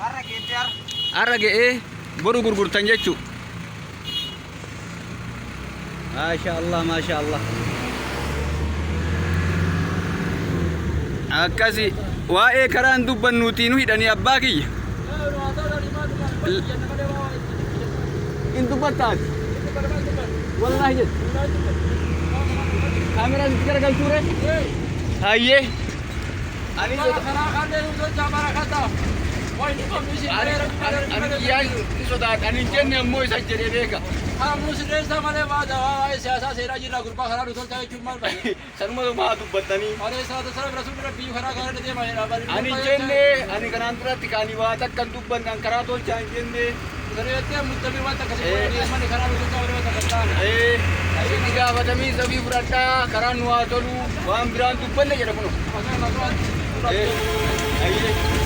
Har'a geettee har'a. Har'a ga'ee boru gurgurtan jechuu. Maasha Allah, maasha Allah. Akkasi waa'ee karaan dubbannuutii nu hidhanii abbaa kiyya. In dubbattaati. Wallaahi jedhe. Kaameraan itti garagalchuure? Hayyee. Ani ani kiyyaan ni sodaadha. Ani hin jenne ammoo isa jedhee beeka. Sanuma maa dubbattanii. Ani hin jenne ani kanaan duratti kaani waa takka hin dubbanne an karaa tolchaa hin jenne. Eh, itti gaafatamii sabii fudhadhaa karaan nu haa tolu waan biraan dubbanne jedha kuno. Eh, hayyee.